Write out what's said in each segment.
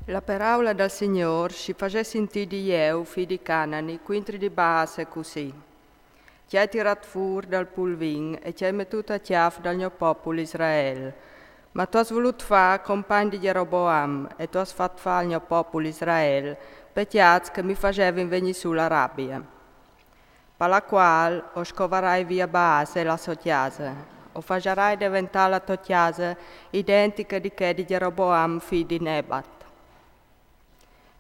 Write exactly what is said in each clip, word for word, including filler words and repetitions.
La peraula dal Signôr si fasè sintî di Jeu, fi di Canani, cuintri di Baase cussì: Ti ai tirât fûr dal pulvin e ti ai metût a cjâf dal gno popul Israel. Ma tu âs volût fâ compagn di Jeroboam e tu âs fat fâ al gno popul Israel pecjâts che mi fasevin vegnî sù la rabie. Par la cuâl o scovarai via Baase e la sô cjase, o fasarai deventâ la tô cjase identiche di chê di Jeroboam, fi di Nebat.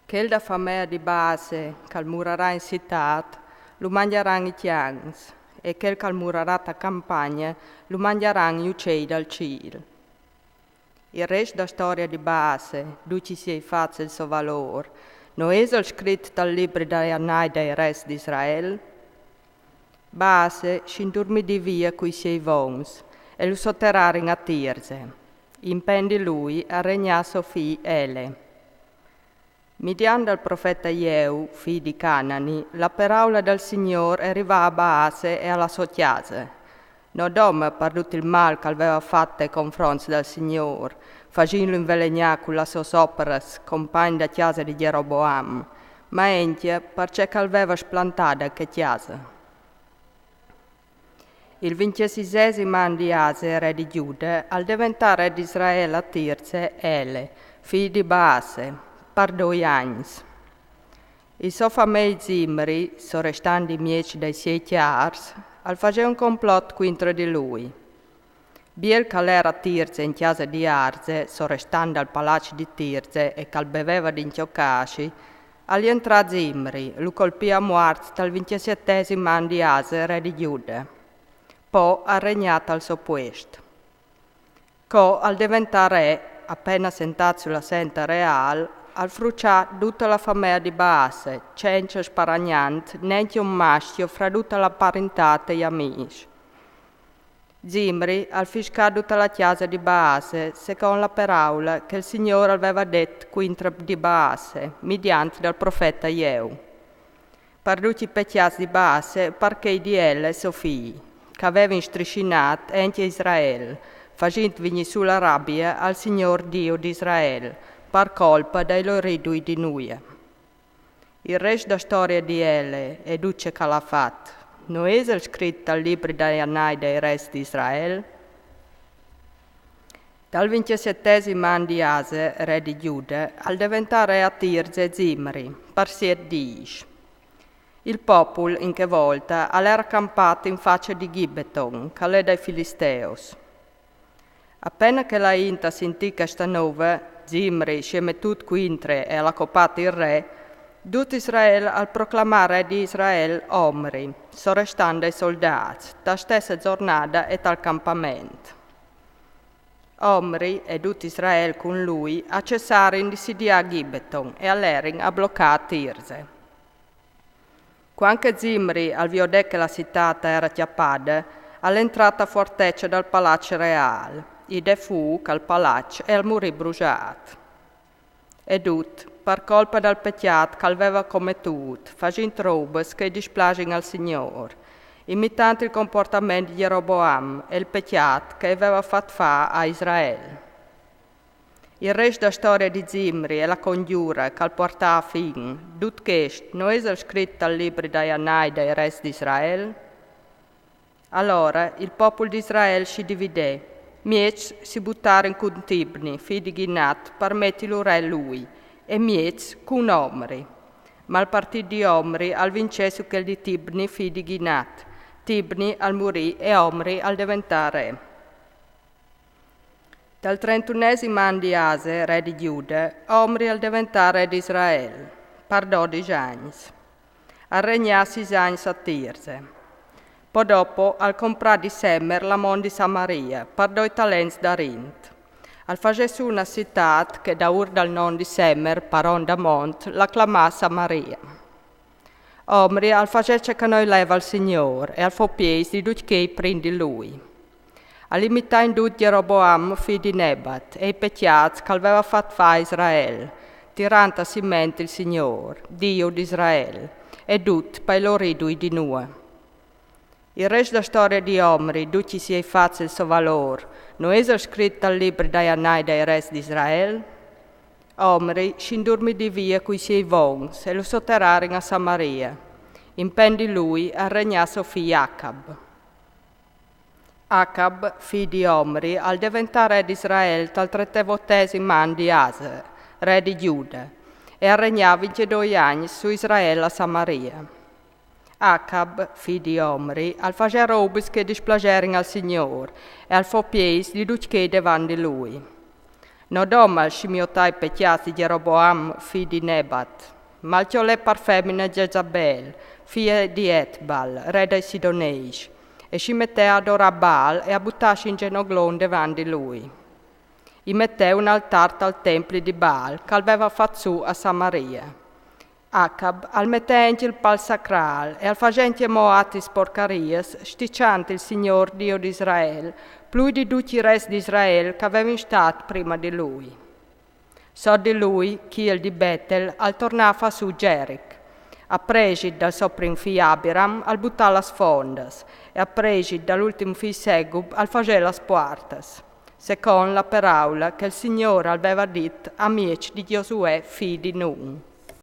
Chel da famea di Baase che al murarà in citât, lu mangjaran i cjans, e chel che al murarà ta campagne, lu mangjaran i ucei dal cîl. Il rest da storia di Baase, ducj i siei fats e il so valôr, no isal scrit tal libri dai anai dai res di Israel? Baase si indurmidì via cui siei vons e lu soterarin a Tirze. Impendi lui al regnà so fi Ele. Midiant dal profeta Jeu, fi di Canani, la peraula dal Signôr e rivà a Baase e a la so cjase. No dome par dut il mâl che al veva fat tai confronts dal Signôr, fasintlu invelegnâ cu las sôs operas compagn da cjase di Jeroboam, ma encja parcè che al veva splantada chê cjase. Il vincjesisesim an di Ase, re di Gjude, al deventà re di Israel a Tirze Ele, fi di Baase, par doi agns. Il so famei Zimri, sorestant di mieç dai siei cjârs, al fasè un complot cuintri di lui. Biel che al era a Tirze in cjase di Arze, sorestant dal palaç di Tirze e che al beveva d'incjo casci, al jentrà Zimri, lu colpì a muart tal vincjesetesim an di Ase, re di Gjude. Po al regnà tal so puest. Co al deventà re, apena sentât su la senta reâl, al fruçà duta la famea di Baase, cence sparagnant nencje un mascjo fra duta la parintât e i amîs. Zimri al fiscà duta la cjase di Baase, secont la peraula che il Signôr al veva det cuintri di Baase, midiant dal profeta Jeu. Par ducj i pecjâts di Baase, par chei di Ele so fi, che al veva strissinât encja Israel, fasint vignî sù la rabie al Signôr Diu di Israel, par colpa dai lôr idui di nuie. Il rest da storia di Ele e dut ce che al à fat, no isal scrit tal libri dai anai dai res di Israel? Dal vincjesetesim an di Ase, re di Gjude, al deventà re a Tirze Zimri, par siet dîs. Il popul, in chê volta, al era campât in face di Gibeton, che al è dai Filisteus. Apena che la int a sintì chesta nove, Zimri si è metût cuintri e al à copât il re, dut Israel al proclamà re di Israel Omri, sorestant dai soldâts, ta stesse zornada e tal campament. Omri e dut Israel cun lui a cessarin di sidiâ Gibeton e a lerin a blocâ Tirze. Cuant che Zimri al viodè che la citât a era cjapada, al entrà ta fuartecja dal palaç reâl, i dè fûc al palaç e al murì brusât. E dut par colpa dal pecjât che al veva cometût, fasint robas che i displasin al Signôr, imitant il compuartament di Jeroboam e il pecjât che i veva fat fâ a Israel. Il rest da storia di Zimri e la congjura che al puartà a fin, dut chest no isal scrit tal libri dai anai dai res di Israel? Alora il popul di Israel si dividè. Mieç si butarin cun Tibni, fi di Ginat, par metilu re lui, e mieç cun Omri. Ma il partît di Omri al vincè su chel di Tibni, fi di Ginat. Tibni al murì e Omri al deventà re. Dal trentunesim an di Ase, re di Gjude, Omri al deventà re di Israel, par dodis agns. Al regnà sis agns a Tirze. Po dopo al comprà di Semer la mont di Samaria, par doi talents d'arint. Al fasè sù una citât che daûr dal non di Semer, paron da mont, la clamà Samaria. Omri al fasè ce che no i leva al Signôr e al fo pieis di ducj chei prin di lui. Al imità in dut Jeroboam, fi di Nebat, e i pecjâts che al veva fat fâ a Israel, tirant a siment il Signôr, Diu di Israel, e dut pai lôr idui di nuie. Il rest da storia di Omri, ducj i siei fats e il so valôr, no isal scrit tal libri dai anai dai res di Israel? Omri si indurmidì vie cui siei vons e lu soterrarin a Samaria. In pè di lui al regnà so fi Acab. Acab, fi di Omri, al deventà re di Israel tal tretevotesim an di Asa, re di Giuda, e al regnà vincjedoi agns su Israel a Samaria. Acab, fi di Omri, al fasè robis che displaserin al Signôr, e al fò pieis di ducj chei devant di lui. No doma al scimiotà i pecjâts di Gjeroboam, fi di Nebat, ma al cjolè par femina Jezabel, fie di Etbal, re dai Sidoneis, e si metè a adorâ Baal e a butâsi in zenoglon devant di lui. I metè un altâr tal templi di Baal, che al veva fat sù a Samaria. Acab al metè ancje il pal sacrâl e al fasè ancjemò atris porcariis, stiçant il Signôr Diu di Israel, plui di ducj i res di Israel che a vevin stât prima di lui. Sot di lui, chel di Betel al tornà a fâ sù Gjeric. A presit dal so prin fi Abiram al butà las fondas, e a presit dal ultin fi Segub al fasè las puartas, secont la peraula che il Signôr al veva dit a mieç di Gjosuè, fi di Nun.